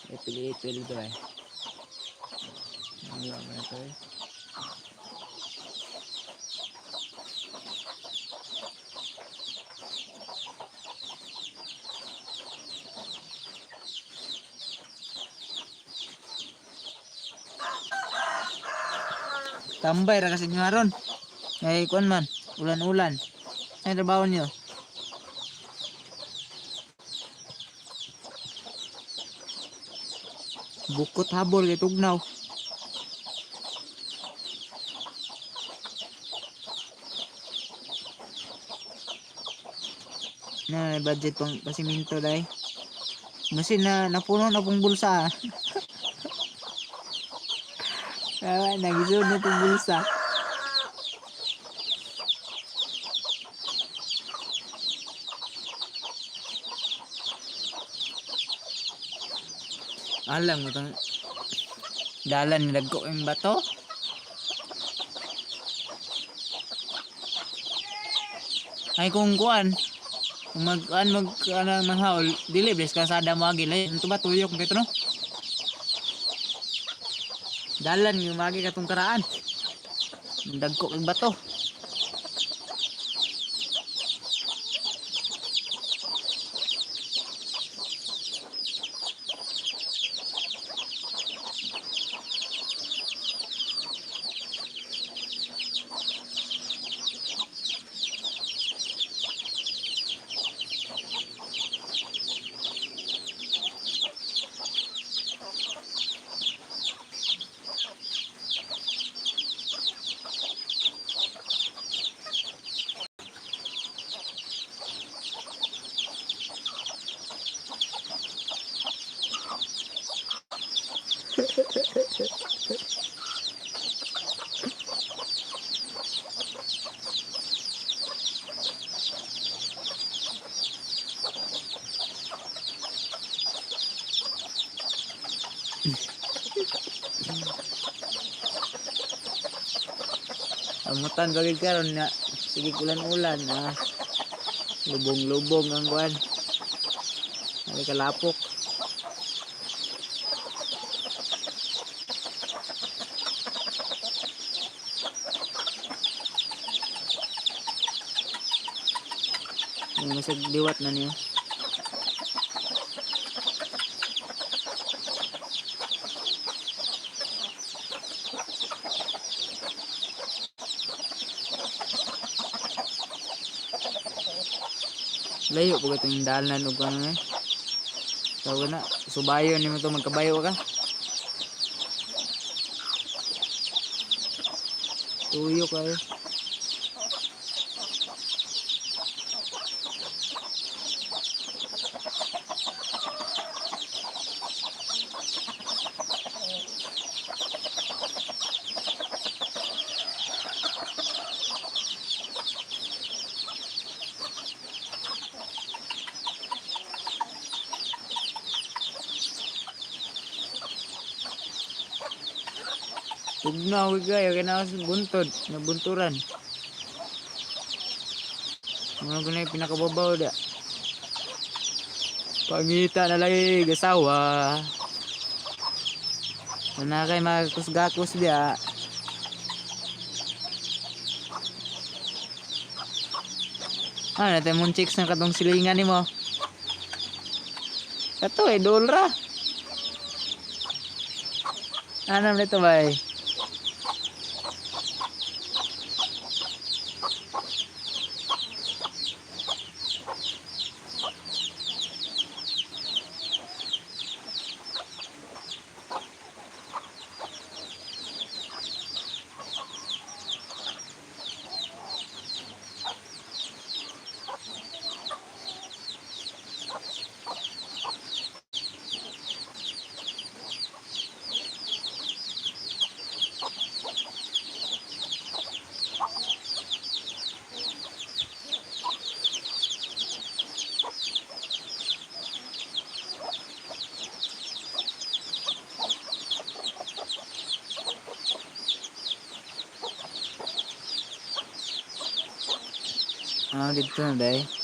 Ipil-ipil ito eh. Ano ba ito eh? Tambay ra kasi nyo aron. Ngay kuan man, ulan-ulan. Ay trabaho niyo? Bukot habol kay tugnaw. Na budget pang pasiminto dai. Masin na napuno na pong bulsa. Ah, nagisod na tong bulsa. Alam mo tong dalan ni dagko yung bato. Ay kung kuan, kung mag kuan mag ano manghaol, dili bes kasada mo agi lay ito ba tuyok kay no. Dalan yung magi katong karaan. Dagko kag bato. Amutan bagay karon na sige ulan-ulan ah. Lubong-lubong ang kuan. Ay kalapok. Yung masag liwat na niya. Layo po itong dalan og ano eh. Tawag na, subayon nimo to magkabayo ka. Tuyo kayo. Tugnaw kayo kay na sa buntod, nabunturan. Mga gunay pinakababaw da. Pangita na lagi gasawa. Wala kay magakus-gakus dia. Ah, natin mong chicks ng katong silingan nimo. Kato eh, dolra. Ano nito bay? Ah, dito na day.